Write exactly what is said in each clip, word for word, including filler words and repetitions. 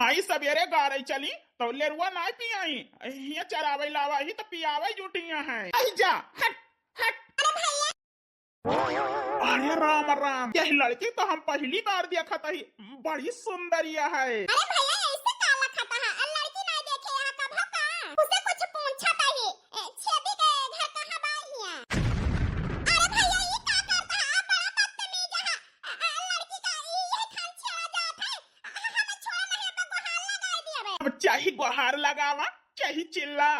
आई सबेरे गारई चली, तो लेरुआ नाई पियाई, हियाँ चरावै लावा ही तो पियावै जुटिया है। आई जा, हट, हट। अरे राम राम, यह लड़की तो हम पहली बार देखत ही, बड़ी सुंदरिया है। अरे भैया, ऐसे काला खता है, लड़की नाई देखे यहाँ कब हो का? उसे कुछ पूछत ही, ए, छेदी के घर कहाँ बा हियाँ? अरे भैया, ये का करता है? आप बड़ा बदतमीज है। अ, अ, लड़की का ये, ये खान छेड़ा जात है। अ, अ, हमें छोड़ नहीं, अब गुहार लगाई दिया बे। अब चाहे गुहार लगावा, चाहे चिल्ला।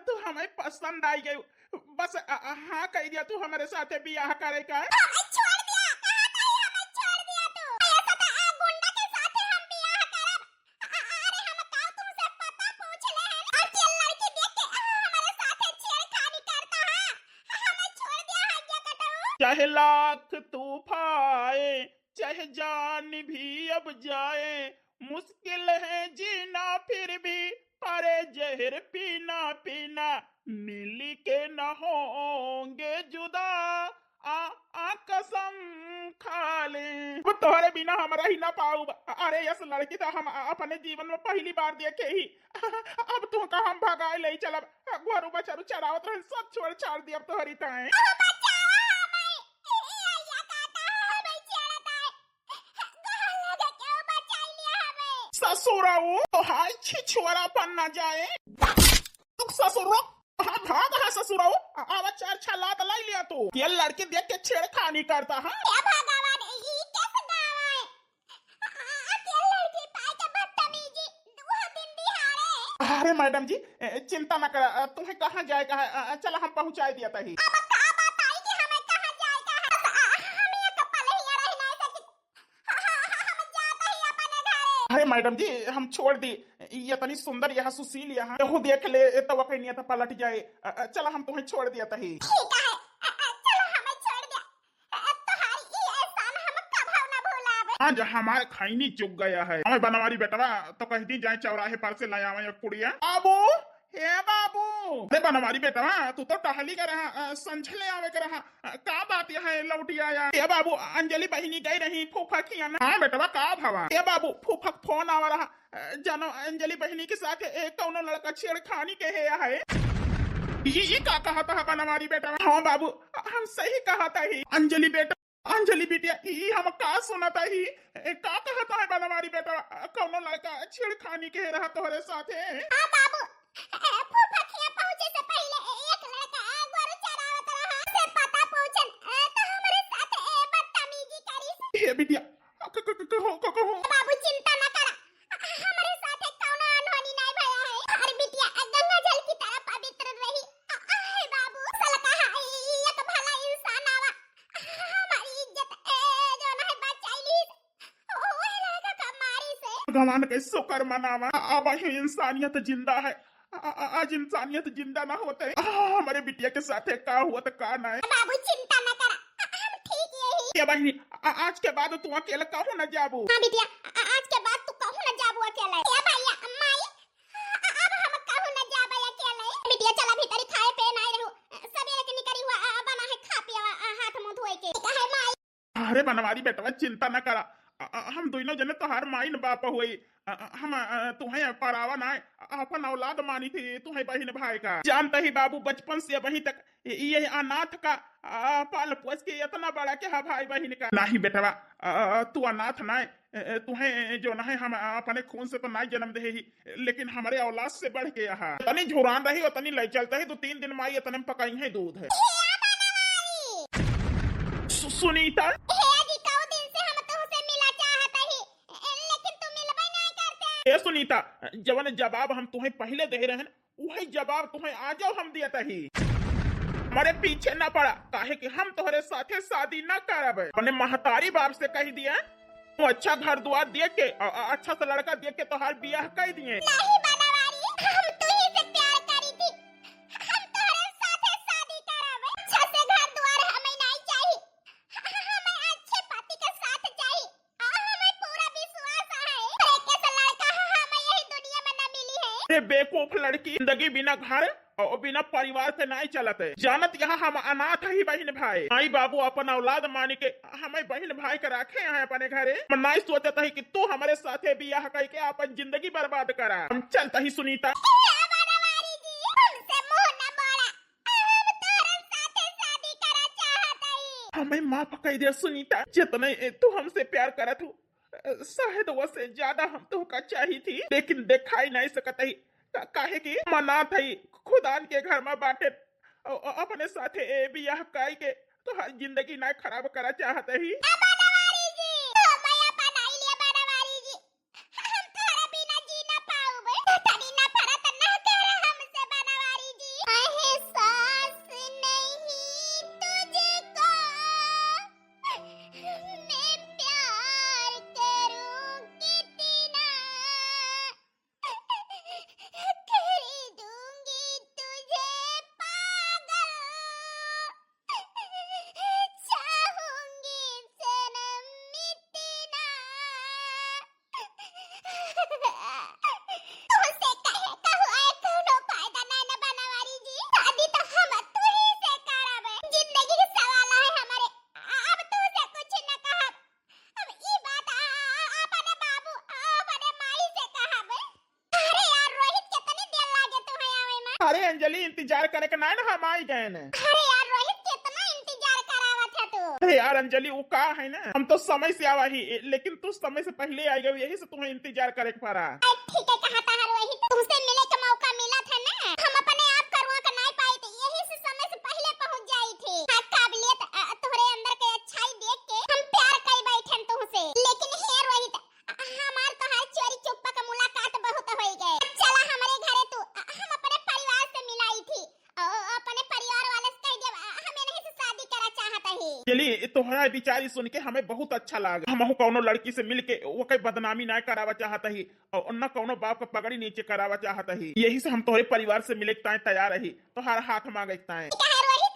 तू हमें पसंद आई गई। बस, अ, अ, हाँ कह दिया तू हमारे साथे बियाह करे का। हमें छोड़ दिया, कहा था हमें छोड़ दिया तू। ऐसा तो, अ, गुंडा के साथे हम बियाह करब। अरे, हम का तुमसे पता पूछ ले हैं? और ये लड़की देख के, आ, हमारे साथ छेड़खानी करता है। हमें छोड़ दिया है क्या कटऊ? चाहे लाख तूफान आए, चाहे जान भी अब जाए, मुश्किल है जीना फिर भी, अरे जहर पीना पीना, मिल के न होंगे जुदा। आ, आ कसम खा ले, वो तोहरे बिना हम रही ना पाउब। अरे यस लड़की तो हम अपने जीवन में पहली बार देखे ही। अब तू का हम भगाए ले चलब, गोरू बछरू चरावत रहे, सब छोड़ छाड़ दिया अब तोहरी ताए। ससुराऊ, तो हाय छिछोरापन ना जाए। रुक ससुरो, हाँ, भाग हाँ ससुराऊ, आ-, आवा चार छह लात लाई लिया तू। ये लड़की देख के छेड़खानी करता, हाँ? हे भगवान, ई कैसे गाँव है? आ, आ, ये लड़की पाए के बदतमीजी, दुहा दिन दिहाड़े। अरे मैडम जी, ए, चिंता ना करा, अ, तुम्हें कहाँ जाए का है, अ, अ, चला हम पहुँचाए दिया तही। अब का बताई कि हमें कहाँ जाए का है? आ, आ, हम ये कपल ही रह नहीं सकी। अरे मैडम जी, हम छोड़ दी, ये इतनी सुंदर, यह सुशील, यहाँ केहू देख ले तो वकई नियत पलट जाए। अ, अ, चला हम तुम्हें छोड़ दिया तही। ठीक है, अ, अ, चलो हमें छोड़ दिया। अ, अ, तुम्हारी ई एहसान हम कभो न भुलावे। आज हमार खैनी चुक गया है। हमें बनवारी बेटवा तो कह दी जाए चौराहे पर से ले आवे एक पुड़िया। बाबू, हे बाबू। अरे बनवारी बेटवा, तू तो टहली के रहा, अ, संझ ले आवे के रहा। अ, का बात यहाँ है लौटी आया? ए बाबू, अंजलि बहिनी गई रही फूफा खियाना। हाँ बेटवा, का भवा? ए बाबू, फूफा के फोन आवा रहा। अ, जानो, अंजलि बहिनी के साथ ए, कौनो लड़का छेड़खानी के है, है। ये, ये का कहत है बनवारी बेटवा? हाँ बाबू, हम सही कहत ही। अंजलि बेटा, अंजलि बिटिया, ई हम का सुनत ही? ए, का कहत है बनवारी बेटवा? कौनो लड़का छेड़खानी के रहा तोहरे साथे? हाँ बाबू, ए, फूफा खिया पहुँचे से पहिले एक लड़का गोरू चरावत रहा। से पता पूछन, ए, तो हमरे साथ, ए, बदतमीजी करिस। हे बिटिया, क-, क-, क-, कहो, क-, कहो। बाबू चिंता न करा, हमरे साथे कौनो अनहोनी नहीं भया है। हमार बिटिया गंगा जल की तरह पवित्र रही। हे बाबू, सलका है, एक भला इंसान आवा। हमारी इज्जत, ए, जो नहीं बचाई ली। भगवान के शुक्र मनावा, अब ही इंसानियत जिंदा है। आ, आ, आज इंसानियत जिंदा ना होते, आ, हमारे बिटिया के साथे का हुआ तो का ना है। बाबू चिंता ना करा, हम ठीक यही। ए बहिनी, आ, आज के बाद तू अकेला कहूँ ना जाबू। हाँ बिटिया, आ, आज के बाद तू कहूँ ना जाबू अकेला। ए भैया, माई, अब हम कहूँ ना जाबे अकेले। बिटिया चला भीतरी खाए पे नहीं रहू, सबेरे के निकरी हुआ, आ, बना है खा पिया, आ, हाथ मुँह धोए के। ठीक है माई। अरे बनवारी बेटवा, चिंता न करा। अ, अ, हम दोनों जने तोहार माई न बाप होई। अ, अ, हम, अ, तुहें परावा नाय, अ, अपन औलाद मानी थी, तुहें बहिन भाई का। जानते ही बाबू, बचपन से अबहीं तक ये, ये अनाथ का, अ, पाल पोस के इतना बड़ा के हा भाई बहिन का। नहीं बेटवा, अ, अ, तू अनाथ नाय, अ, अ, तुहें जो नहीं हम अपने खून से तो नाय जन्म दे ही, लेकिन हमरे औलाद से बढ़ के यहाँ। इतनी झुरान रही, उतनी लई चलते ही, दो तीन दिन माई इतने में पकाई है दूध है। सु-, सुनीता। हे जी, कऊ दिन से हम तुमसे मिला चाहत ही, ए, लेकिन तू मिलबे नहीं करते। ए सुनीता, जवन जवाब हम तुहें पहले दे रहे हैं, वही जवाब तुहें आजो हम दियत ही। हमारे पीछे न पड़ा, काहे कि हम तोहरे साथे शादी न करब। अपने महतारी बाप से कह दिया, तू अच्छा घर द्वार देख के, अ, अ, अच्छा सा लड़का देख के तोहार बियाह कर दिए। नहीं बनवारी, हम तू ही से प्यार करी थी। हम तोहरे साथे शादी करब। अच्छा से घर द्वार हमें नहीं चाहिए। हमें अच्छे पति के साथ चाहिए। आ, हमें पूरा विश्वास है। अरे कैसा लड़का है, हमें यही दुनिया में न मिली है। अरे बेवकूफ लड़की, जिंदगी बिना घर और बिना परिवार के नाई चलत है। जानत यहाँ हम अनाथ ही बहिन भाई। माई बाबू अपन औलाद मानी के हमें बहिन भाई के रखे हैं अपने घरे। हम नाई सोचत ही कि तू हमरे साथे बियाह कइके अपन जिंदगी बर्बाद करा। हम चलत ही सुनीता। ए बनवारी जी, हमसे मुंह न मोड़ा। हम तोहरे साथे शादी करा चाहत हई। हमें माफ कइ दे सुनीता, जितने तू हमसे प्यार करत हो, शायद वसे ज्यादा हम तोहका चाही थी, लेकिन देखाई नाई सकत ही। का-, काहे कि हम अनाथ ही, खुदान के घर में बाटे। अ-, अ-, अपने साथे ए बियाह कइके तोहार जिंदगी ना खराब करा चाहत ही। ए बनवारी जी, हमें अपनाई ले बनवारी जी। हम तोहरा बिना जी ना पाउब। तनी नफरत ना कर हमसे बनवारी जी। एहसास नहीं तुझको, मैं प्यार करूं कितना, कर दूंगी तुझे पागल, चाहूंगी सनम इतना। तुमसे कहे कहू आए कोनो फायदा ना न बनवारी जी। शादी तो हम तुही से करब। जिंदगी के सवाल है हमारे। अब तुमसे कुछ न कहब। अब ई बात आ, आ, अपने बाबू, आ, अपने माई से कहब। अरे यार रोहित, कितनी देर लागे तू है आवे में? अरे अंजलि, इंतजार करे के ना, ना हम आई गए न। अरे यार रोहित, कितना इंतजार करावत है तू? अरे यार अंजलि, वो का है ना, हम तो समय से आवा ही, लेकिन तू समय से पहले आई गई, यही से तुम्हें इंतजार करे के पड़ा। अरे ठीक है, कहा था रोहित, तुमसे मिले का मौका मिला था ना, हम अपने आप करवा के नहीं पाई थी, यही से समय से पहले पहुंच जाई थी। हाँ, काबिलियत, अ, तोहरे अंदर के अच्छाई देख के हम प्यार कई बैठन तुमसे, लेकिन हे रोहित, हमार तोहार चोरी चुप्पा का मुलाकात बहुत होई गए। चला हमरे घरे तू, हम अपने परिवार से मिलाई थी। ओ, अपने परिवार वाले से कह देब, हम इन्हीं से शादी करा चाहत ही। चली, तोहरा विचार सुन के हमें बहुत अच्छा लगा। हमहू कौनो लड़की से मिल के ओके बदनामी ना करावा चाहत ही और न कौनो बाप का पगड़ी नीचे करावा चाहत ही। यही से हम तोहरे परिवार से मिले के ताए तैयार ही। तोहार हाथ मांगे ताए। का है रोहित?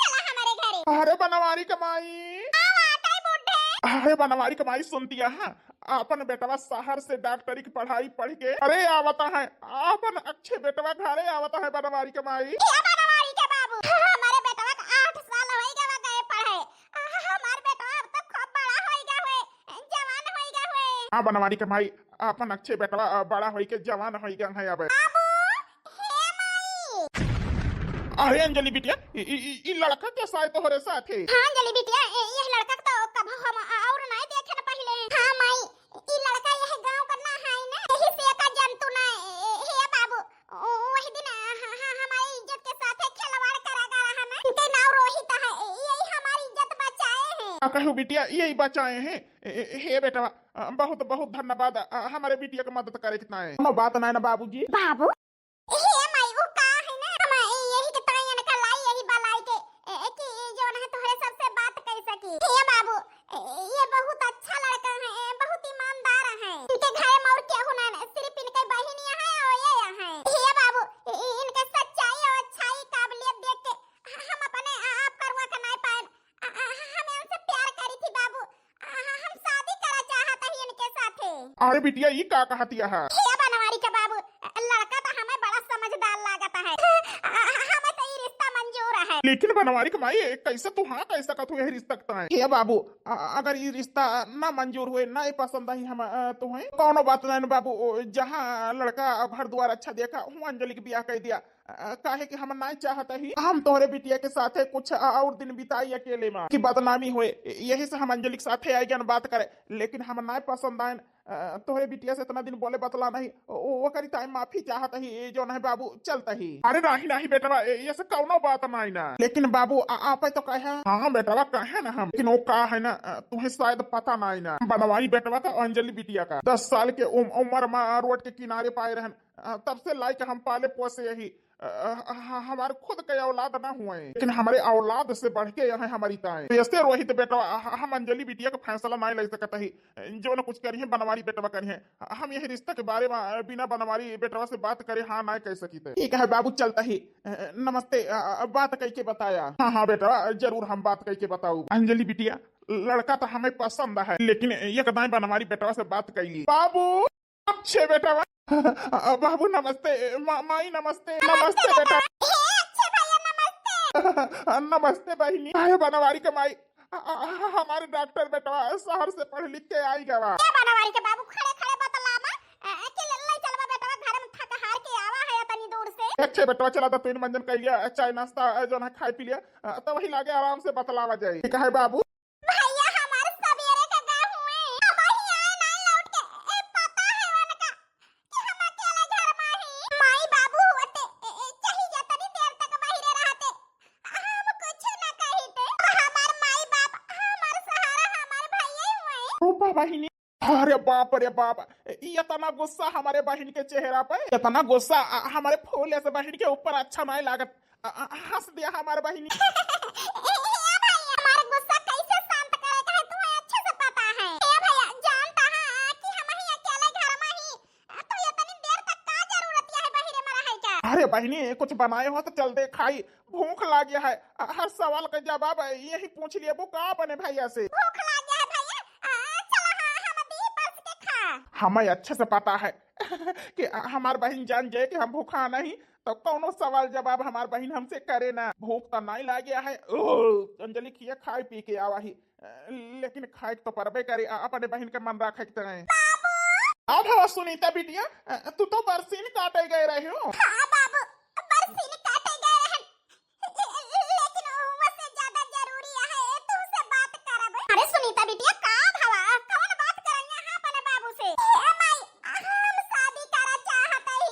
चला हमारे घरे। अरे बनवारी के माई। का बात है बूढ़े? अरे बनवारी के माई सुनतिया, हाँ, अपन बेटवा शहर से डॉक्टरी की पढ़ाई पढ़ के अरे आवता है, अपन अच्छे बेटवा घरे आवता है बनवारी के माई। ए बनवारी के बाबू, हमारे बेटवा का आठ साल होई गवा गए पढ़े। हमार बेटवा अब तो खूब बड़ा होई गवा है, जवान होई गवा है। हाँ बनवारी के माई, अपन अच्छे बेटवा, अ, बड़ा होई के जवान होई गए हैं अब। बाबू, हे माई। अरे अंजलि बिटिया, ई, ई, ई, ई लड़का कैसा है तोहरे साथ है? हाँ अंजलि बिटिया, ए, यह लड़का तो कभो हम और नहीं देखे न पहले। हाँ माई, ई लड़का यह गांव का ना है ना, यही से एका जंतु ना, ए, हे बाबू, ओ, वही दिन, अ, ह-, ह-, हमारी इज्जत के साथ खिलवाड़ करा गया है ना, इनके नाव रोहित है, ए, यही हमारी इज्जत बचाए हैं। का कहू बिटिया, यही बचाए हैं। ए, ए, हे बेटवा, अ, बहुत, बहुत धन्यवाद, अ, हमारे बिटिया के मदद करे कितना है। कोनो बात नहीं ना बाबूजी। बाबू, हे माई, वो का है ना, हम यही के ताई इनका लाई, यही बलाई के, ए, ए, कि ये जो ना तोहरे सबसे बात कर सकी। हे बाबू, ए, ये बहुत अच्छा लड़का है, ए, बहुत ईमानदार है। इनके घर में और केहू ना है, सिर्फ इनके बहिनिया है और ये है। हे बाबू, ए, ए, इनके सच्चाई और अच्छाई, काबिलियत देख के ह-, हम अपने आ-, आप करवा के नहीं पाए। आ, आ, हम इनसे प्यार करी थी बाबू। आ, हम शादी करा चाहत ही इनके साथे। अरे बिटिया, ई का कहतिया है? हे बनवारी के बाबू, लड़का तो हमें बड़ा समझदार लागत है। आ, हमें तो ई रिश्ता मंजूर है। लेकिन बनवारी के माई, कैसे तू हाँ कह सकत हो यही रिश्ता के ताई? हे बाबू, आ, अगर ई रिश्ता ना मंजूर हुए, ना पसंद आई हम, आ, तुम्हें, कोनो बात नहीं बाबू, ओ, जहाँ लड़का घर द्वार अच्छा देखा, हुआ अंजलि के बियाह कर दिया। अ, काहे कि हम नाय चाहत ही, हम तोहरे बिटिया के साथे कुछ, अ, और दिन बिताई अकेले में, कि बदनामी होए। यही से हम अंजलि के साथे आए गन बात करे, लेकिन हम नाय पसंद आयन। अ, तोहरे बिटिया से इतना दिन बोले बतला नहीं, ओ, ओ, ओकरी ताई माफी चाहत ही, ए, जो नहीं बाबू, चलत ही। अरे नहीं, नहीं बेटवा, ए, ये से कौनो बात नहीं ना। लेकिन बाबू, आ, आप तो कहे। हाँ बेटवा, कहे ना हम, लेकिन वो का है ना, अ, तुम्हें शायद पता नहीं ना, बनवारी बेटवा का अंजलि बिटिया का दस साल के उम-, उम्र में रोड के किनारे पाए रहन, अ, तब से लाइक हम पाले पोसे यही। अ, अ, ह-, हमारे खुद के औलाद ना हुए, लेकिन हमारे औलाद से बढ़ के यहाँ हमारी ताए। तो ऐसे रोहित बेटवा, अ, हम अंजलि बिटिया का फैसला नहीं ले सकत ही। जो न कुछ करी है बनवारी बेटवा करी है। हम यही रिश्ता के बारे में, अ, बिना बनवारी बेटवा से बात करे हाँ ना कह सकी थे। ठीक है बाबू, चलत ही। अ, नमस्ते, अ, अ, बात कह के बताया। हाँ, हाँ बेटवा, जरूर हम बात कह के बताऊ। अंजलि बिटिया, लड़का तो हमें पसंद है, लेकिन एक दाएं बनवारी बेटवा से बात कैली। बाबू, अच्छे बेटवा, बाबू नमस्ते, मा-, माई नमस्ते, नमस्ते नमस्ते बेटा। बेटा। हे अच्छे भैया नमस्ते। नमस्ते बहिनी। अरे बनवारी के माई, अ, अ, अ, हमारे डॉक्टर बेटवा शहर से पढ़ लिख के आई गवा। ए बनवारी के बाबू, खड़े खड़े बतलावा, अ, अ, के ले, ले चलवा बेटवा, घर में थक हार के आवा है इतनी दूर से। अच्छे बेटवा, चला तो तीन मंजन कैलिया, चाय नाश्ता, अ, जौन है खाए पी लिया, अ, तो वही लागे आराम से बतलावा जाए। ठीक है बाबू। भैया हमार सबेरे के गए हुए, अबही आए ना लौट के। ए, पता है उनका कि हम अकेले घर में ही। माई बाबू होते, ए, ए, चाहे जितनी देर तक बाहरे रहते, हम कुछ न कहिते। हमार माई बाप, हमार सहारा, हमार भैया ही हुए। ओ बहिनी, अरे बाप रे बाप, इ इतना गुस्सा हमारे बहिन के चेहरा पे, इतना गुस्सा, अ, हमारे फूले से बहिन के ऊपर अच्छा नहीं लागत। अ, अ, हंस दिया हमार बहिनी। ए, ए भैया, हमार गुस्सा कैसे शांत करे के है, तुम्हें अच्छे से पता है। ए भैया, जानता है कि हम ही अकेले घर में ही, अ, तो इतनी देर तक का जरूरत है बाहरे में रहे के? अरे बहिनी, कुछ बनाए हो तो चल दे खाई, भूख लागे है। अ, हर सवाल का जवाब यही पूछ लिए, वो का बने भैया से? भूख लागे है भैया, अ, चलो हाँ, हम दी परस के खा। हमें अच्छे से पता है कि हमार बहिन जान जाए कि हम भूखा नहीं, तो कौनो सवाल जवाब हमार बहिन हमसे करे ना। भूख तो नहीं लागे है। ओ, अंजलि खिया खाए पी के आवा ही, लेकिन खाए तो परबे करे, अ, अपने बहिन के मन रखे के तय। अब हवा सुनीता बिटिया, अ, तू तो बरसीन काटे गए रहे हो। हाँ बाबू, बरसीन काटे गए रहे, लेकिन वो से ज्यादा जरूरी है तुमसे बात करब। अरे सुनीता बिटिया, का भवा, कौन बात करन यहाँ अपने बाबू से? ए माई, हम शादी करा चाहत ही।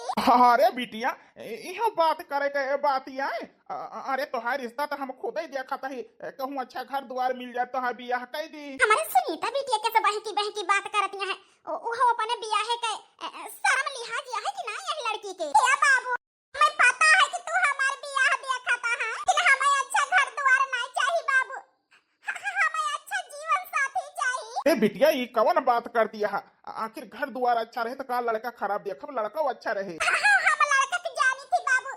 अरे बिटिया, इ-, इहो बात करे के बात ही आए। अ-, अ-, अरे तोहार रिश्ता तो हम खुद ही देखत ही, कहूँ अच्छा घर दुआर मिल जाए तो हाँ बियाह कई दी। हमारे सुनीता बिटिया के से बहकी बहकी बात करत यहाँ है, उ-, उहो अपने बियाहे के, अ, अ, शर्म लिहाज यह है कि ना यह लड़की के? ए बाबू, हमें पता है कि तू हमार बियाह देखत है, लेकिन हमें अच्छा घर दुआर नहीं चाहिए बाबू, ह-, ह-, हमें अच्छा जीवन साथी चाहिए। ए बिटिया, ई कवन बात कर दिया है? आ-, आखिर घर दुआर अच्छा रहे तो का लड़का खराब देखब, लड़का अच्छा रहे। ह-, ह-, हम लड़का के जानी थी बाबू,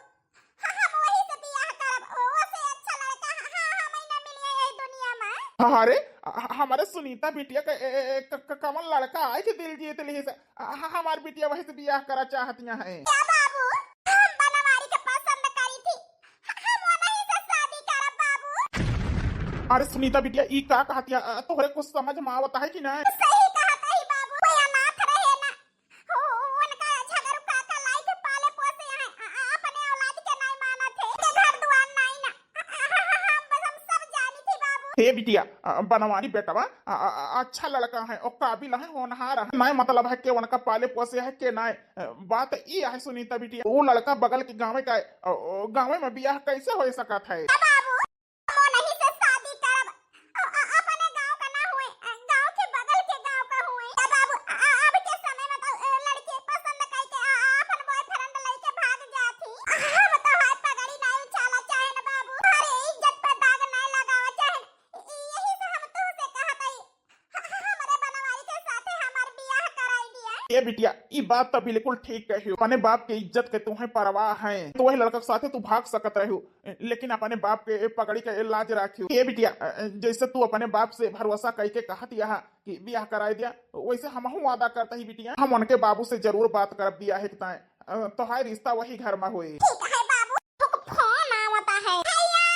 ह-, हम वही से बियाह करब, ओ से अच्छा लड़का ह-, ह-, हमें ना मिले यही दुनिया में। अरे, अ-, अ-, हमारे सुनीता बिटिया का ए-, ए-, ए-, क-, क-, कवन लड़का आए के दिल जीत ली से? अ-, ह-, हमार बिटिया वही से बियाह करा चाहतिया है। क्या बाबू? हम बनवारी के पसंद करी थी। ह-, हम वही से शादी करब बाबू। अरे सुनीता बिटिया, ई का कहतिया? अ, तोहरे कुछ समझ में आवत है कि ना? सही कहत ही बाबू, कोई अनाथ रहे ना। हो, उनका झगड़ू काका लाई के पाले पोसे हैं, अ-, अ-, अपने औलाद के नहीं मानत है, के घर दुआर नहीं ना। अ-, अ-, अ-, हम बस, हम सब जानी थी बाबू। हे बिटिया, अ, बनवारी बेटवा, अ, अ, अ, अच्छा लड़का है और काबिल है, होनहार है। नहीं मतलब है कि उनका पाले पोसे है कि नहीं। अ, बात ई है सुनीता बिटिया, वो लड़का बगल के गाँव का है, अ, अ, गाँव में बियाह कैसे हो सकत है? ए बाबू, हम उन्हीं से शादी करब। अ, अ, अपने गाँव का ना हुए, अ, गाँव के बगल के गाँव का हुए। ए बाबू, अ, अ, अब के समय में तो, अ, लड़के पसंद करके, अ, अ, अपन boyfriend लेके भाग जात ही। हम तो है पगड़ी नहीं उछाला चाहे न बाबू, हमारे इज्जत पर दाग नहीं लगावा चाहे। इ-, यही से हम तुमसे कहत हई, ह-, ह-, हमरे बनवारी के साथे हमार बियाह कराई दिया। ए बिटिया, ई बात तो बिल्कुल ठीक कहियो। अपने बाप के इज्जत के तुम्हें परवाह है, तो वही लड़का के साथे तू भाग सकत रहियो, लेकिन अपने बाप के पगड़ी के लाज राखियो। ए बिटिया, अ, अ, जैसे तू अपने बाप से भरोसा कई के कहत यहाँ कि बियाह कराई दिया, वैसे हमहू वादा करत ही बिटिया, हम उनके बाबू से जरूर बात करब बियाह के ताए। अ, तोहार रिश्ता वही घर में होई। ठीक है बाबू, एक फोन आवत है। भैया,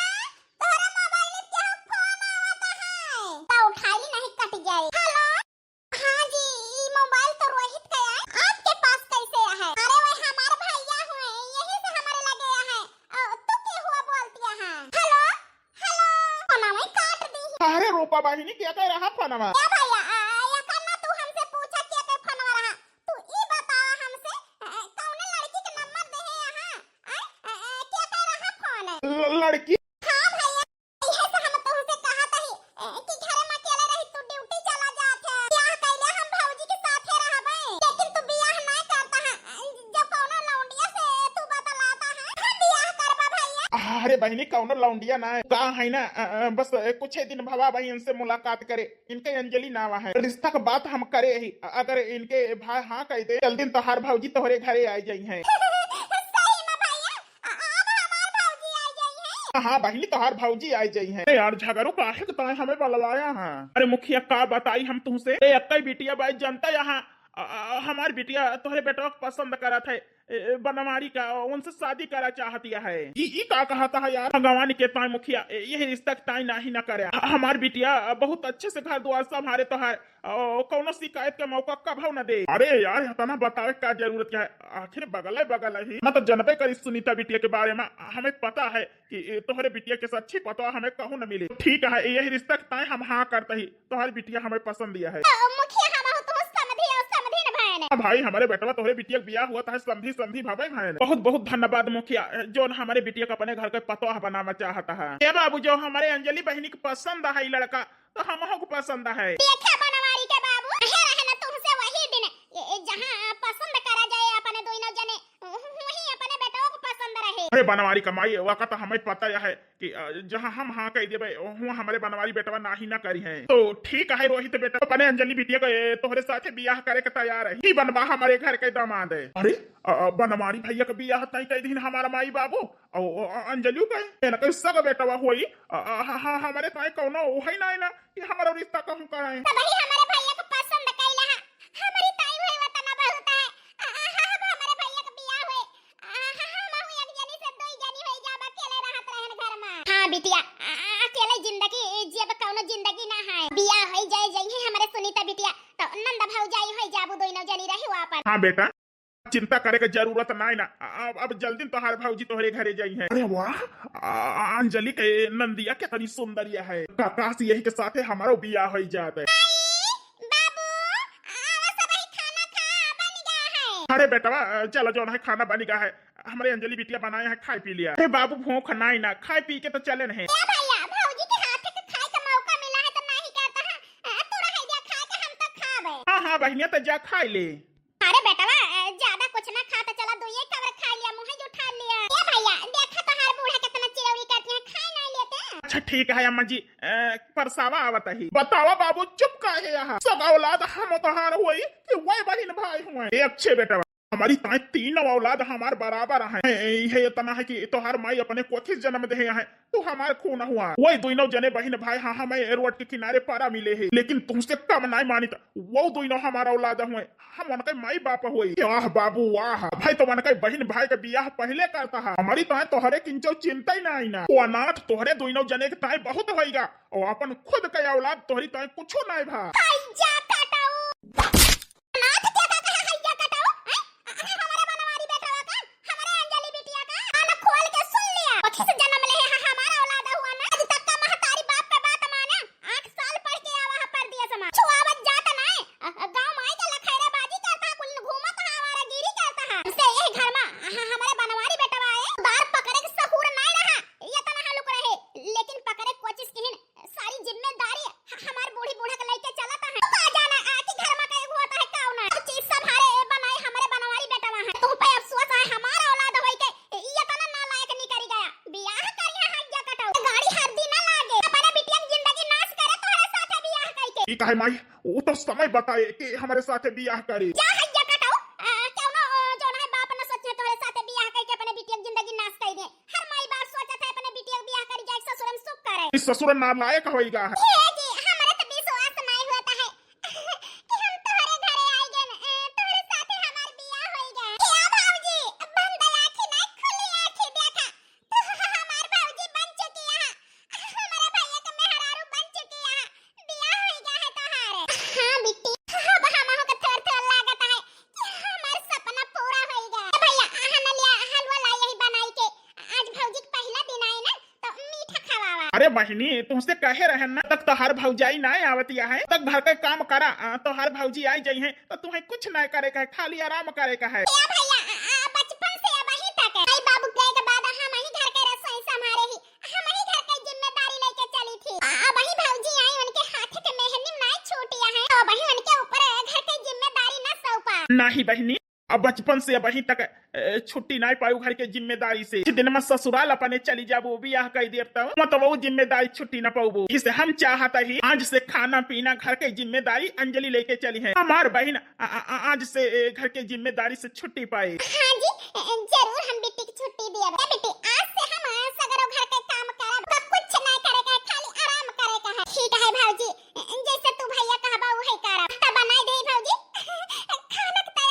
तोहरे मोबाइल पे फोन आवत है। तो उठाई नहीं, कट जाए। हेलो। हाँ जी, ई मोबाइल तो रोहित का है। आपके पास कैसे है? अरे वो हमारे भैया हुए, यही से हमारे लगे है। अ, तू के हुआ बोलती है? हेलो, हेलो। फोनवा काट दी। अरे रूपा बहिनी, क्या कह रहा फोनवा? क्या भैया, आ, या करना तू हमसे पूछा क्या के फोनवा रहा? तू ई बतावा हमसे, अ, अ, कौने लड़की के नंबर दे है यहाँ? आ, अ, अ, क्या कह रहा फोन? ल-, लड़की? हाँ भैया, इहे से हम तुमसे कहत हई, अ, कि घरे में अकेले रही, तू ड्यूटी चला जात है। बियाह कैले हम भौजी के साथे रहबे, लेकिन तू बियाह ना करता है, अ, जब कौनो लौंडिया से तू बतलाता है, हम बियाह करबा भैया। अरे बहिनी, कौनो लौंडिया ना है, का है ना, अ, अ, बस, अ, कुछ ही दिन भवा भाई इनसे मुलाकात करे। इनके अंजलि नावा है। रिश्ता के बात हम करे ही। अगर इनके भाई हाँ कह दे, चल दिन तोहार भौजी तोहरे घरे आ जाई हैं। सही में भैया, अ-, अब हमार भौजी आ जाई हैं। हाँ, हाँ बहिनी, तोहार भौजी आ जाई हैं। अरे यार, झगड़ू काहे के ताए हमें बलवाया है? अरे मुखिया, का बताई हम तुमसे? अरे अक्कई बिटिया बाई जनता यहाँ, अ, अ, हमार बिटिया तोहरे बेटवा के पसंद करत है, ए, बनवारी का, उनसे शादी करा चाहतिया है। ई, ई का कहत है यार? भगवान के ताई मुखिया, ए, यह रिश्ता के ताई नाही ना करे। ह-, हमार बिटिया बहुत अच्छे से घर द्वार संभारे तोहार, ओ, कौनो शिकायत के मौका कभो न दे। अरे यार, इतना बतावे का जरूरत क्या है? आखिर बगल है, बगल ही। मैं तो जनबे करी सुनीता बिटिया के बारे में, हमें पता है कि ए, तोहरे बिटिया के सच्ची पतवा हमें कहूँ न मिले। ठीक है, यही रिश्ता के ताई हम हाँ करते ही, तोहर बिटिया हमें पसंद दिया है। तो मुखिया, हम हो तो समधी और समधी न भाई ने। हाँ भाई, हमारे बेटवा तोहरे बिटिया के बियाह हुआ था, समधी समधी भावे भाई ने। बहुत बहुत धन्यवाद मुखिया, जोन हमारे बिटिया का अपने घर के पतवा बनावा चाहता है। ए बाबू, जो हमारे अंजलि बहिनी के पसंद है ई लड़का, तो हमहू के पसंद है। देखा बनवारी के बाबू, हे रहे ना तुमसे वही दिन, ए, ए, जहाँ पसंद करा जाए अपने दोनों जने, वही अपने बेटवा को पसंद रहे। अरे बनवारी का माई, वाका तो हमें पता है कि, अ, जहाँ हम हाँ कह देबे, वहाँ हमारे बनवारी बेटवा नाही ना करी है। तो ठीक है रोहित बेटा, अपने अंजलि बिटिया को, ए, तोहरे साथे बियाह करे के तैयार है। ही बनवा हमारे घर के दामाद है। अरे, अ, अ, बनवारी भैया का बियाह तय कह दिन हमारा माई बाबू, अ, अ, अ, अंजलियो का है। इनका सगा बेटवा होई। अ, अ, ह-, ह-, हमारे ताई कौनो उहई ना है ना कि हमारा रिश्ता कहूँ कराए। तबही हमारे भैया के पसंद कइला है। हमारी ताई हुई वतना बहुत है। अ, अ, ह-, अब हमारे भैया के बियाह हुए। अ, ह-, ह-, हम एक जनी से दुई जनी होई जाब, अकेले रहत रहन घर में। हाँ बिटिया, अ, अ, अकेले जिंदगी जियब कौनो जिंदगी ना है। बियाह होई जाए, जइहे हमारे सुनीता बिटिया, तो नंद भौजाई होई जाबू, दोनों जनी रही अपन। हाँ बेटा, चिंता करे के जरूरत नाई ना। अब, अब जल्दी तोहार भौजी तोहरे घरे जाई है। अरे वाह, आ, अंजलि के नंदिया कितनी सुंदरिया है। का-, काश यही के साथे हमारो बियाह होई जात है। आई, बाबू, आवा सब ही खाना खा, बन गया है। अरे बेटवा, चलो जौन है खाना बन गया है, हमारे अंजलि बिटिया बनाए हैं, खाए पी लिया। अरे बाबू भूख नाई ना, खाए पी के तो चले नहीं। ए भैया, भौजी के हाथ के खाए का मौका मिला है तो नहीं कहता है, आ, तू रह जा, खाए के हम तो खाबे। हाँ हाँ बहिनिया, तो जा खाए ले। अरे बेटवा, अ, ज्यादा कुछ ना खा तो चला, दुइये कवर खा लिया, मुँह ही उठा लिया। ए भैया, देखा तोहार बूढ़ा कितना चिरौरी करती है, खाए नहीं लेते हैं। अच्छा ठीक है अम्मा जी, अ, परसावा आवत ही। बतावा बाबू, चुप काहे यहाँ? सब औलाद हम तोहार होई कि वही बहिन भाई हुए? ए अच्छे बेटवा, हमारी ताई तीनों औलाद हमार बराबर हैं। ए, ये इतना है कि तोहार माई अपने कोखी से जन्म दे हैं, तू हमार खून हुआ। वही दोनों जने बहिन भाई, हाँ, हमें रोड के किनारे परा मिले हैं, लेकिन तुमसे कम नहीं मानित। वो दोनों हमारा औलाद हुए, हम उनके माई बाप हुए। वाह बाबू वाह, भाई तो उनके बहिन भाई के बियाह पहले करता है। हमारी ताई तोहरे किंचो चिंता ही ना आई ना। वो अनाथ तोहरे दोनों जने के ताई बहुत होइगा, और अपन खुद के औलाद तोहरी ताई कुछ नहीं भा। हैया कटाऊ। अनाथ के का कहा हैया कटाऊ? हैं? अ-, अ-, हमारे बनवारी बेटवा का, हमारे अंजलि बिटिया का, कान खोल के सुन लिया। पक्षी से जन्म ले है, हमारा औलाद हुआ ना। आज तक का महतारी बाप का बात माने। आठ साल पढ़ के आवा है परदेस में। छुआवत जात नाय। अ, अ, गाँव में आई के लखैराबाजी करता है, कुल घूमत है, आवारागिरी करता है। से यही घर में, अ, हमारे बनवारी बेटवा आए, दार पकड़े के सहूर नाय रहा। ये तना हलुक रहे, लेकिन पकड़े कोशिश किहिन। सारी जिम्मेदारी ह-, हमार बूढ़ी बूढ़ा के लइके चलत है। तू का जाना आ कि घर में कई हुआ है काऊ ना। हर चीज संभारे ए बनाए हमारे बनवारी बेटवा है। तू पे अफसोस है हमार औलाद होई के ये तना नालायक निकरी गया। बियाह करिया है या कटाऊ। गाड़ी हर दिन ना लागे। अपने बिटिया की जिंदगी नाश करे तोहरे साथे बियाह कई के। ई काहे माई? वो तो समय बताए कि हमारे साथे बियाह करे। जा है या कटाऊ। आ, क्यों ना, ओ, जो ना है बाप ना सोचे तोहरे साथे बियाह कई के अपने बिटिया की जिंदगी नाश कर दे। हर माई बाप सोचत है अपने बिटिया के बियाह करी जाए, ससुर में सुख करे। इस ससुर नालायक होइगा है। ए जी, हमरे तो विश्वास नहीं होता है कि हम तोहरे घरे आई गए, अ, तोहरे साथे हमार बियाह होई गए। ए भौजी, बंद आँखी नहीं, खुली आँखी देखा। तू हमार भौजी बन चुकी है, हमारे भैया के मेहरारू बन चुकी है। बियाह होई गया है तोहार। हाँ बिट्टी, अब हमहू के थोर थोर लागत है कि हमार सपना पूरा होई गया। ए भैया, आहा न लिया, हलवा लाई यही बनाई के। आज भौजी के पहला दिन आई ना, तो मीठा खवावा। अरे बहिनी, तुमसे कहे रहन ना, तक तोहार भौजाई ना आवतिया है, तक घर के काम करा, आ, तोहार भौजी आई जाई है, तो तुम्हें कुछ ना करे का है, खाली आराम करे का है। ए भैया, आ, आ, बचपन से अब वहीं तक है। आई बाबू गए के बाद हम ही घर के रसोई संभारे ही। हम ही घर के जिम्मेदारी लेके चली थी। आ, अब ही भौजी आई, उनके हाथ के मेहंदी नाई छूटिया है, तो अब ही उनके ऊपर घर के जिम्मेदारी ना सौंपा। नाही बहिनी, अब बचपन से अब ही तक, ए, छुट्टी नाई पाऊ घर के जिम्मेदारी से। कुछ दिन में ससुराल अपने चली जाबू, बियाह कई देब तब, मतलब वो जिम्मेदारी छुट्टी ना पाऊबू। इसे हम चाहता ही आज से खाना पीना घर के जिम्मेदारी अंजलि लेके चली है। हमार बहिन आ, आ, आ, आज से, ए, घर के जिम्मेदारी से छुट्टी पाए। हाँ जी, ए, जरूर हम बिट्टी की छुट्टी दिया। ए बिट्टी, आज से हम, अ, सगरो घर के काम करब। का कुछ नहीं करे का है, खाली आराम करे का है। ठीक है भौजी, ए, जैसे तू भैया कहबा उहे करब। त बनाई दे भौजी। खाना के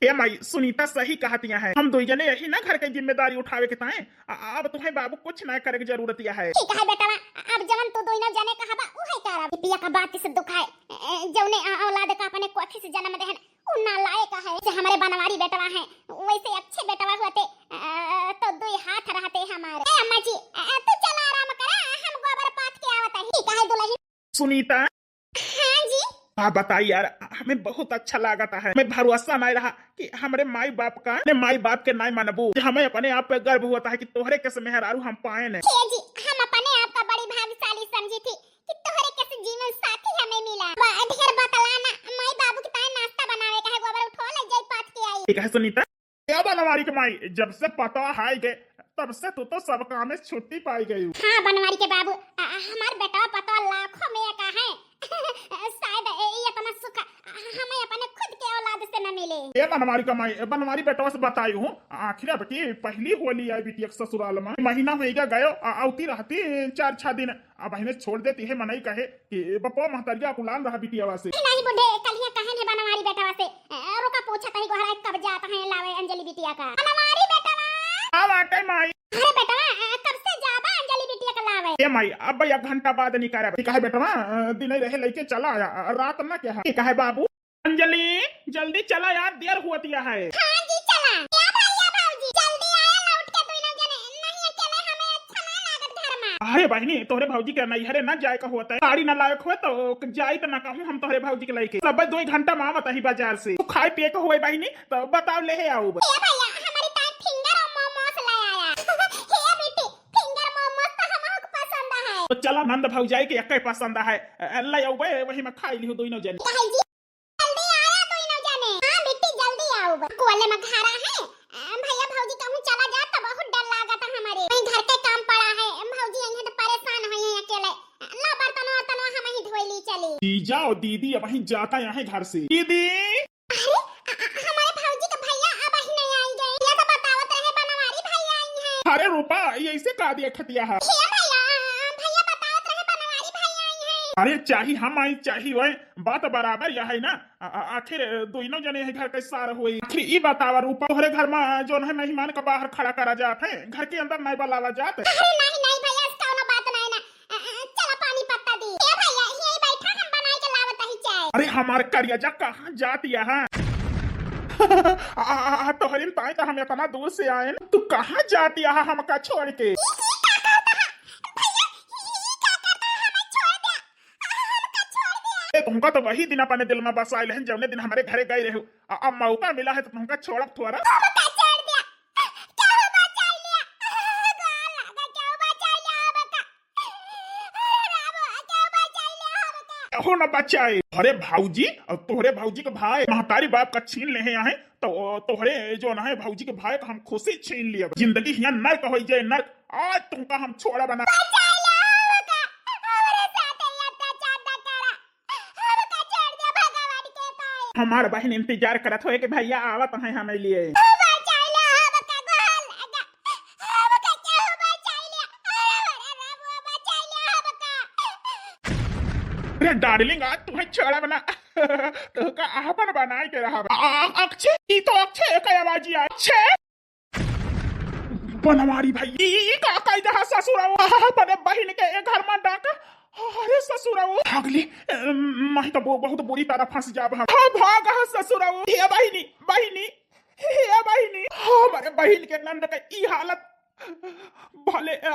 ए माई, सुनीता सही कहतिया है, हम दुई जने यही ना घर के जिम्मेदारी उठावे के ताए। आ, अब तुहे बाबू कुछ ना करे के जरूरत या है। ठीक है बेटवा, अब जवन तू दुइनो जने कहबा उहे करब। पिया का बात से दुखाए, ए, जौने औलाद का अपने कोखी से जन्म देहन, उ नालायक है। जैसे हमरे बनवारी बेटवा है, वैसे अच्छे बेटवा होते, अ, तो दुई हाथ रहते हमारे। ए अम्मा जी, अ, तू चला आराम करा, हम गोबर पाथ के आवत ही। ठीक है दुल्हन। सुनीता। हाँ जी। हाँ बताई यार, हमें बहुत अच्छा लागत है। हमें भरोसा नहीं रहा कि हमरे माई बाप का, अपने माई बाप के नाई मानबू। हमें अपने आप पे गर्व होता है कि तोहरे कैसे मेहरारू हम पाए नहीं। हे जी, हम अपने आप का बड़ी भाग्यशाली समझी थी कि तोहरे कैसे जीवन साथी हमें मिला। ब-, ढेर बतलाना, माई बाबू के ताए नाश्ता बनावे का है, गोबर उठो ले जाई पाथ के आई। ठीक है सुनीता। क्या बनवारी के माई, जब से पता है के तब से तू तो सब काम में छुट्टी पाई गई। हाँ बनवारी के बाबू, अ, हमार बेटवा पतवा लाखों में एक है। शायद ए, ये इतना सुख, अ, हमें अपने खुद के औलाद से न मिले। ए बनवारी का माई, ए बनवारी बेटवा से बताई हूँ, आखिर अब की पहली होली आई बिटिया के ससुराल में, महीना होइगा गयो, आ, आवती रहती चार छह दिन, अब इन्हें छोड़ देती है, मनई कहे कि बप्पा महतरिया कुलान रहा बिटियावा से। नहीं बूढ़े, कलिया कहन है बनवारी बेटवा से, अ, रुका पूछत ही गोहरा कब जात है लावे अंजलि बिटिया का। बनवारी बेटवा। का बाटे माई? अरे बेटवा, अ, कब से जाबा अंजलि बिटिया का लावे? ए माई, अब एक घंटा बाद निकारा। ठीक है बेटवा, अ, दिन ही रहे लेके चला आया, अ, रात ना क्या है? ठीक है बाबू। अंजलि, जल्दी चला यार, देर होतिया है। हाँ जी, चला। या भैया भौजी, जल्दी आया लौट के दोनों जने, नहीं अकेले हमें अच्छा ना लागत घर में। अरे बहिनी, तोहरे भौजी के नैहरे ना जाए का होता है, साड़ी ना लायक हो तो जाई तो ना कहूँ हम तोहरे भौजी के लेके। सब दो घंटा में आवत ही बाजार से, तू खाए पिए के होए बहिनी तो बताओ ले हे आऊब। हे भैया, हमारी ताई फिंगर और मोमोस ले आया। हे बेटी, फिंगर मोमोस तो हमहू के पसंद है। तो चला नंद भौजाई के एक्के पसंद है, ले आऊबे, वही में खाई लिहू दोनों जने। काहे जी? जल्दी आया दोनों जने। हाँ बिट्टी, जल्दी आऊब। कोले में घरा है। अ, भैया भौजी कहूँ चला जा तो बहुत डर लागत है हमारे। वहीं घर के काम पड़ा है। भौजी आई है तो परेशान हुई है अकेले। ला बर्तन वर्तन हम ही धोई ली चली। जीजा और दीदी अब वहीं जाता यहाँ घर से। दीदी। अरे, अ, अ, हमारे भौजी के भैया अब ही नहीं आई गए। ये तो बतावत रहे बनवारी भैया आई हैं। अरे रूपा, ये ऐसे का दिया खतिया है? हे भैया, अ, भैया बतावत रहे बनवारी भैया आई हैं। अरे चाही हम आई चाही वह, बात बराबर यह है ना। आ, आ, आखिर दोनों जने यही घर के सार होई। आखिर ई बतावा रूपा, तोहरे घर में जौन है मेहमान का बाहर खड़ा करा जात है, घर के अंदर नहीं बुलावा जात। अरे नहीं, नहीं भैया, ऐसा कौनो बात नहीं ना। आ, आ, चला पानी पत्ता दी। ए भैया, यही बैठा, हम बनाई के लावत ही चाय। अरे हमार करिया जा, कहाँ जात यहाँ? आ, आ, आ, तोहरे ताई तो हम इतना दूर से आए न, तू कहाँ जात यहाँ हमका छोड़ के? ई, ई का करता है? भैया, ई, ई का करता है? हमें छोड़ दे। ए, तुमका तो वही दिन अपने दिल में बसाइल है, जौने दिन हमरे घरे गए रहे। आ, अब मौका मिला है तो तुमका छोड़ब थोड़ा। हमका छोड़ दिया। केहू बचाई लिया। गोर लागे, केहू बचाई लिया हमका। अरे राम, केहू बचाई लिया हमका। केहू न बचाए। अरे भौजी, और तोहरे भौजी के भाई महतारी बाप का छीन ले हैं यहाँ, तो तोहरे जौन है भौजी के भाई का हम खुशी छीन लिया। जिंदगी हियाँ नर्क हो जाए, नर्क। आज तुमका हम छोड़ा बना। बचाई लिया हमका। हमरे साथे ये अत्याचार न करा। हमका छोड़ दे भगवान के पाए। हमार बहिन इंतजार करत होए कि भैया आवत हैं हमें लिए। बचाई ले हमका, गोर लागा। हमका केहू बचाई ले। अरे, अरे, बाबू, बचाई ले हमका। अरे डार्लिंग, आज तुम्हें छोड़ा बना। तोहका आपन बनाए के रहा। आ, आ, अक्षय, ई तो अक्षय का आवाज ही आए। अक्षय! बनवारी भाई, ई, ई का कह दहा ससुरऊ? अपने बहिन के ए घर में डाका। अरे ससुरऊ, भागली, माही तो बो-, बहुत बुरी तरह फंस जाब हम। हाँ, भाग हा ससुरऊ। हे बहिनी, बहिनी, हे बहिनी, हमरे बहिन के नंद के ई हालत। भले, आ,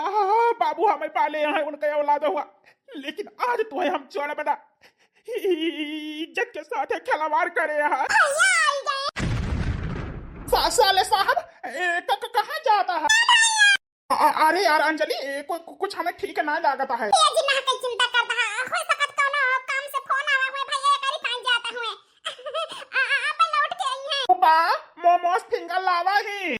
बाबू हमें पाले हैं, उनके औलाद हुआ, लेकिन आज तो है हम छोड़ बना। इज्जत के साथ खिलवाड़ करे यहाँ। भैया आई गए। सा-, साले साहब, ए, क-, क-, कहाँ जाता है? अ-, अ-, अरे यार अंजलि, ए, कु-, कु-, कुछ हमें ठीक ना लागता है। ये जी ना के चिंता करता है, हो सकत कौनो काम से फोन आवा हुए भैया, एकरी पास जाता हुए। आ, आ, आप लौट के आई हैं। रूपा, मोमोज फिंगर लावा ही।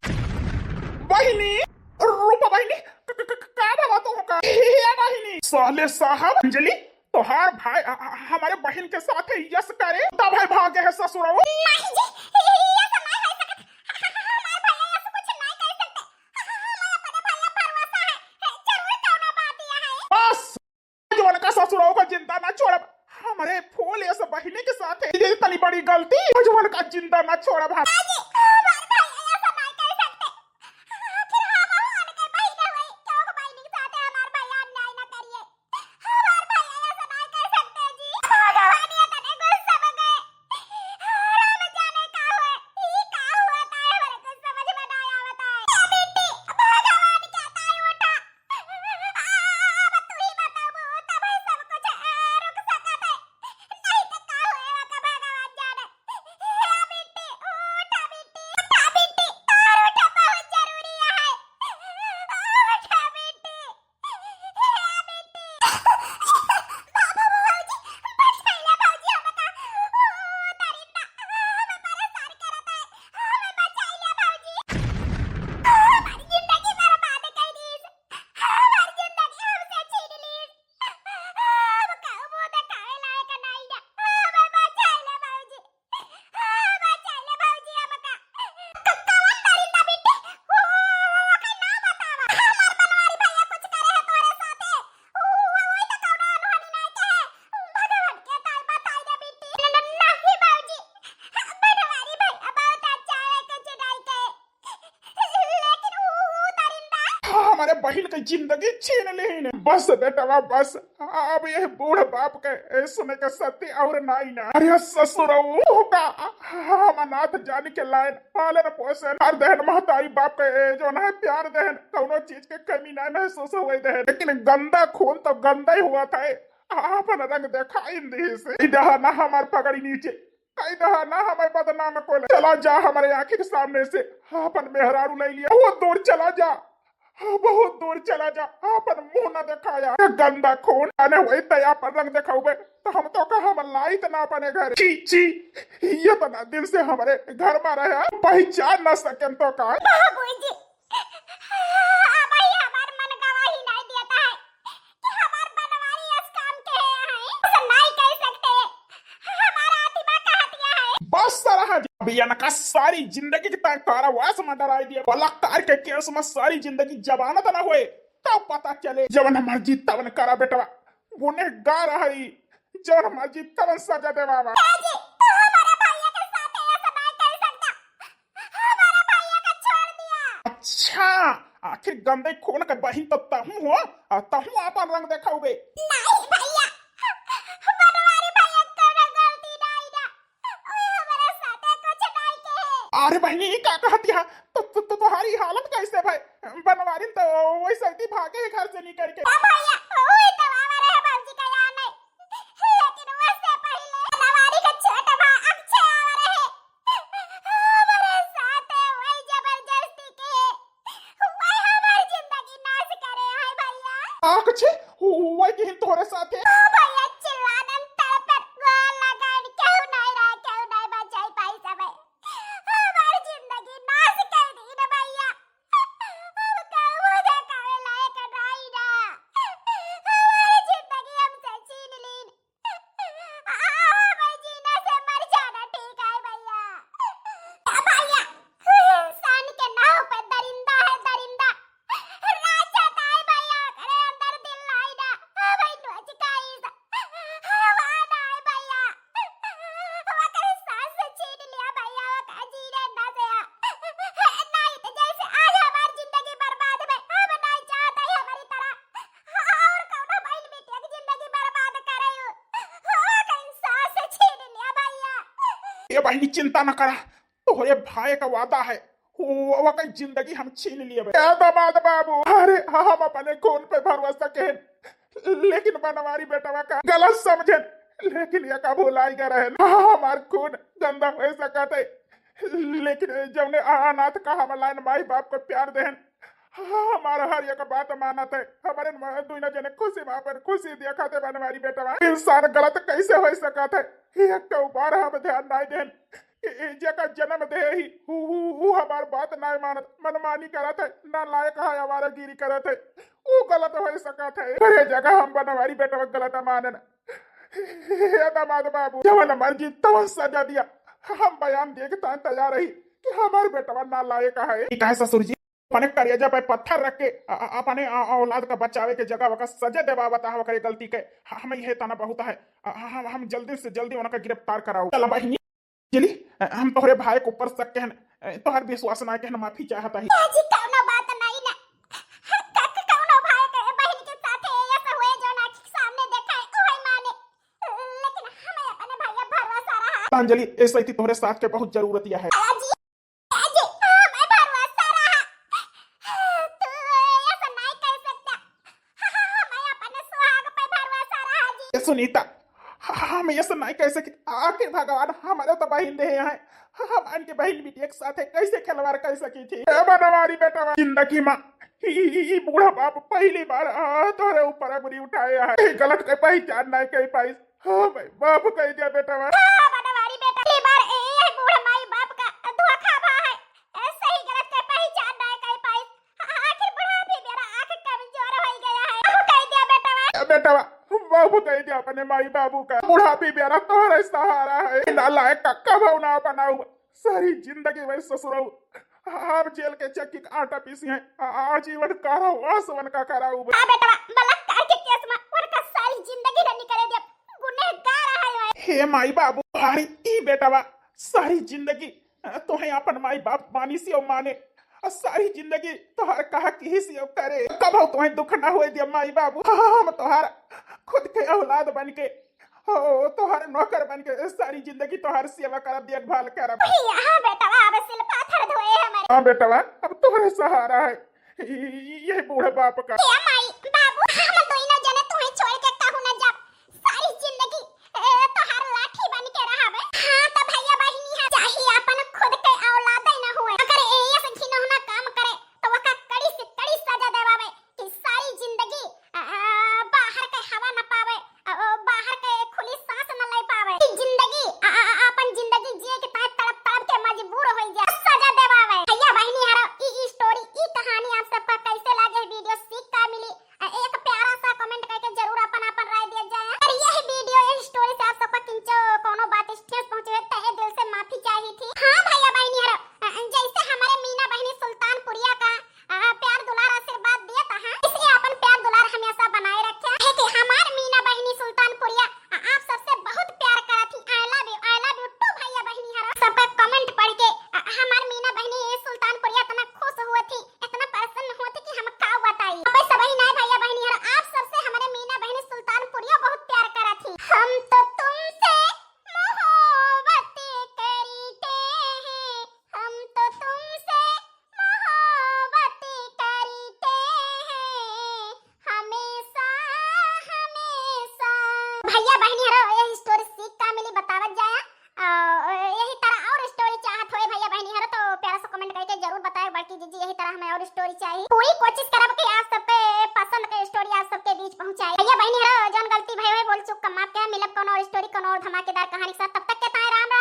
बहिनी, रूपा बहिनी, क-, क-, क-, का बाबा तुमका? हे बहिनी, साले साहब, अंजलि, तोहार भाई, अ, अ, हमारे बहिन के साथ यस करे, तब है भागे है ससुरऊ। नहीं जी, ये सब नहीं हो सकत। हमारे भैया ऐसे कुछ नहीं कर सकते। हमें अपने भैया भरोसा है, जरूर कौनो बात यह है। बस, जवन का ससुरऊ का जिंदा ना छोड़ब, हमारे फूल यस बहिनी के साथ है। बड़ी गलती, भगवान का जिंदा ना छोड़ा भाई। अजी, हमार भाई ऐसा नहीं कर सकते। आखिर हम हूँ उनके बहिन हुई, क्यों बहिन के साथ हमार भाई अन्याय ना करिए? हमार भाई ऐसा नहीं कर सकते जी। भगवान ये तने गुस्सा में गए। राम जाने का हुए, ई का हुआ था, हमारे कुछ समझ में नहीं आवता है। ए बेटी, भगवान क्या ताई उठा। अब तू ही बताओ, तब सब कुछ, आ, रुक सकत है। नहीं तो का होएगा का भगवान जाने। हे बेटी, उठा बेटी, उठा बेटी, तोर उठा बहुत जरूरी है। उठा बेटी, हे बेटी। बाबा भौजी, बचाइला भौजी हमका। ओ, दरिंदा, हमें परेशान करत है। हमें बचाइला भौजी। हमारी जिंदगी बर्बाद कर दी। हमारी जिंदगी हमसे छीन ली। अब कहूँ मुँह देखावे लायक नहीं है। हमें बचा ले भौजी। हाँ, बचा ले भौजी हमका। क-, कवन दरिंदा बेटी? ओ, ओकर नाम बतावा। हमार बनवारी भैया कुछ करे है तोरे साथे। ओ, ओ, ओई तो कौनो अनहोनी नहीं के है। भगवान के ताई बताई दे बेटी। न-, न-, नहीं भौजी। बनवारी भैया बहुत अच्छा है, कुछ नहीं के। लेकिन ऊ, ऊ दरिंदा। हाँ, हमारे बहिन के जिंदगी छीन लेहिन। बस बेटवा, बस। अब यह बूढ़ बाप के ए सुने के सत्य और नाई ना। अरे ससुरऊ का हम अनाथ जान के लायन, पालन पोषण हर देहन, महतारी बाप के ए जौन है प्यार देहन, कौनो चीज के कमी ना महसूस होए देहन। लेकिन गंदा खून तो गंदा ही हुआ था। आपन रंग देखाइन दिहिस। ई दहा ना हमार पगड़ी नीचे। कई दहा ना हमें बदनाम कोले। चला जा हमरे आँखी के सामने से। आपन मेहरारू ले लिया। बहुत दूर चला जा। बहुत दूर चला जा। आपन मुँह ना देखाया। गंदा खून आने हुए तै आपन रंग देखाउबे। तो हम तो का हम लाइत ना अपने घर। छी, छी। इतना दिन से हमरे घर में रहे। पहचान ना सकेन तो का। बाबूजी, अबही हमार मन गवाही नहीं देता है कि हमार बनवारी इस काम के हैं, ऐसा नहीं कह सकते। हमारा आत्मा कहतिया है। बस सारा है। अब इनका सारी जिंदगी के तक कारावास में डराई दिया। बलात्कार के केस में सारी जिंदगी जमानत ना होए, तब पता चले। जवन मर्जी तवन करा बेटवा, गुनहगार है, जवन मर्जी तवन सजा देवावा। जी, तू हमारा भैया के साथ ऐसा नहीं कर सकता। हमारा भैया का छोड़ दिया। अच्छा, आखिर गंदे खून के बहिन तो तहूँ हो, और तहूँ आपन रंग देखाउबे। नहीं भैया, बनवारी भैया के कोनो गलती नहीं ना। ओए हमारे साथे कुछ नहीं के। अरे बहिनी, ई का कहत है? तो, तो, तो तुम्हारी हालत कैसे भाई? बनवारी तो वैसे ही भागे है घर से निकल के। ए भैया, ओए तो हमारे है बाबूजी का यहाँ नहीं। लेकिन उससे पहिले बनवारी का छोट भाई अक्षय आवा रहे। हमरे साथे वही जबरदस्ती के, वही हमार जिंदगी नाश करे है भैया। अक्षय, वही किहिन तोहरे साथे? हाँ भैया, चिल्लानन तड़पन गोल लगाइन, केहू नहीं रहा, केहू नहीं बचाई पाई सबे। हमार जिंदगी नाश कर दी ना भैया। अब कहूँ मुँह देखावे लायक नहीं ना। हमार जिंदगी हमसे छीन लीन। आ, भाई जीना से मर जाना ठीक है भैया। ए भैया, इंसान के नाव पे दरिंदा है दरिंदा। राक्षस है भैया, ओकरे अंदर दिल नहीं ना। आ, भाई नोच का इस हवा ना है भैया। ओकरे सांस से छीन लिया भैया, ओकरे जीने ना दे। नहीं तो जैसे आज हमार जिंदगी बर्बाद भई, हम नहीं चाहते हमारी तरह और कौनो बहन बेटिया की जिंदगी बर्बाद करे हो। हो, कहीं सांस छीन लिया भैया। ए बहिनी, चिंता न करा, तोहरे भाई का वादा है, वो, वो कहीं जिंदगी हम छीन लिए बे। ए दामाद बाबू, अरे हम अपने खून पे भरोसा के, लेकिन बनवारी बेटवा का गलत समझेन, लेकिन ये का भुलाई गए रहेन। हमार खून गंदा हो सकत है, लेकिन जौने अनाथ का हम लाइन माई बाप को प्यार देहन, हमार हर एक बात मानत है। हमारे म-, दुइना जने खुशी में अपन खुशी देखत है बनवारी बेटवा। इंसान गलत कैसे हो सकत है? एक तो बार हम ध्यान नहीं देन कि ई जेका जन्म दे ही, ऊ, ऊ, ऊ हमार बात नहीं मानत, मनमानी करत है, नालायक है, आवारागिरी करत है, ऊ गलत हो सकत है। अरे जगह हम बनवारी बेटवा गलत मानन। हे दामाद बाबू, जवन मर्जी तवन सजा दिया, हम बयान दे के तान तैयार रही कि हमार बेटवा नालायक है। ई काहे ससुर जी? अपने करेजा पे पत्थर रख के अ-, अ-, अपने अ-, औलाद का बचावे के जगह ओकर सजा देवावत है ओकरे गलती के। ह-, हम ये तना बहुत है। अ-, हम, हम जल्दी से जल्दी उनका गिरफ्तार कराओ। चला बहिनी। अंजलि, हम तोहरे भाई के ऊपर शक कहन, तोहर विश्वास ना कहन, माफी चाहत ही। जी, कौनो बात नहीं ना। क-, क-, कौनो भाई के बहन के साथे ऐसा हुए जो ना आँखी के सामने देखा है, वही माने। लेकिन हमें अपने भैया भरोसा रहा। अंजलि, ऐसे ही तोहरे साथ के बहुत जरूरत यह है। जी, जी, हमें भरोसा रहा। तू ऐसा नहीं कह सकता। हमें अपने सुहाग पे भरोसा रहा जी। ए सुनीता, हम ऐसा नहीं कह सकी। आखिर भगवान हमारे तो बहिन दे हैं, हम इनके बहिन बिटिया के साथ कैसे खिलवाड़ कर सकी थी? ए बनवारी बेटा, जिंदगी मा ई, ई, ई बूढ़ा बाप पहली बार, आ, तोहरे ऊपर अंगुरी उठाए है। गलत के पहचान नहीं कर पाई। हाँ भाई, माफ कर दिया बेटा। हाँ, बनवारी बेटा, ई बार ए, ए बूढ़ माई बाप का धोखा भा है। ए, सही गलत के पहचान नहीं कर पाई। आ-, आखिर बुढ़ापे बेरा आँख कमजोर हो गया है। माफ कर दिया बेटा। ए बेटा, माफ कर दिया अपने माई बाबू का। बुढ़ापे बेरा तोहरे सहारा है। नालायक का कभो ना बनाऊ। सारी जिंदगी वही ससुरऊ आप जेल के चक्की का आटा पीसी हैं। आ-, आजीवन कारावास वनका कराऊ। हाँ बेटा, बलात्कार के केस मा वनका सारी जिंदगी ना निकले दिया। गुनहगार है वह। हे माई बाबू, भारी ई बेटवा सारी जिंदगी, अ, तोहे आपन माई बाप मानी से माने, अ, सारी जिंदगी तोहार कहा किही से करे। कबहू तोहे दुख ना होए दिया माई बाबू। हम तोहार खुद के औलाद बन के, ओ, तोहार नौकर बन के सारी जिंदगी तोहार सेवा करब, देखभाल करब। हाँ बेटवा, अब सिल पाथर धोए हमारे। हाँ बेटवा, अब तोहरे सहारा है। ई, ई, यही बूढ़े बाप का। ए माई, बाबू, हम दोनों जने तुहे छोड़ के कहूँ न जाब। सारी जिंदगी, ए, तोहार लाठी बन के रहबे। हाँ, त भैया बहिनी है, चाहे अपन खुद के औलादे न होए, अगर ए, ऐसे घिनौना काम करे, तो वका कड़ी से कड़ी सजा देवावे कि सारी जिंदगी, आ, आ, बाहर के हवा न पावे, आ, ओ, बाहर के खुली सांस न ले पावे। कि जिंदगी, आ, आ, आ, अपन जिंदगी जिए के ताए तड़प तड़प के मजबूर हो जाए। सजा देवावे। भैया बहिनी हरो, ई, ई स्टोरी, ई कहानी आप सबका कैसे लागे? वीडियो सीख का मिली? आ, एक प्यारा सा कमेंट करके जरूर अपन अपन राय दिया जाए। अगर यह वीडियो, यह स्टोरी से आप सबका किंचो कोनो बात ठेस पहुँचे है, तहे दिल से माफी चाही थी। हाँ भैया बहिनी हरो, अ, जैसे हमारे मीना बहिनी सुल्तानपुरिया का, अ, प्यार दुलार आशीर्वाद दिया था, हाँ? इसलिए अपन प्यार दुलार हमेशा बनाए रखे। है कि हमार मीना बहिनी सुल्तानपुरिया, अ, आप सबसे बहुत प्यार करत ही। I love you, I love you too भैया बहिनी हरो। सबका कमेंट पढ़ के, अ, हमार मीना बहिनी सुल्तानपुरिया इतना खुश हुआ थी, इतना प्रसन्न हुआ थी कि हम का बताई। अब सब ही नहीं भैया बहिनी हरो, आप सबसे हमारे मीना बहिनी सुल्तानपुरिया बहुत प्यार करत ही। हम तो तुमसे मोहब्बत करते हैं, हम तो तुमसे मोहब्बत करते हैं, हमेशा, हमेशा। भैया बहिनी हरो, यह स्टोरी सीख का मिली बतावत जाया। और यही तरह और स्टोरी चाहत होए भैया बहिनी हरो, तो प्यारा सा कमेंट करके जरूर बताए बड़की जीजी, यही तरह हमें और स्टोरी चाहिए। पूरी कोशिश करब कि आप सबके पसंद के स्टोरी आप सबके बीच पहुंचाए। भैया बहिनी हरो, जौन गलती भई होए, भूल चूक का माफ किया। मिलब कौनो और स्टोरी, कौनो और धमाकेदार कहानी के साथ। तब तक के ताए राम राम।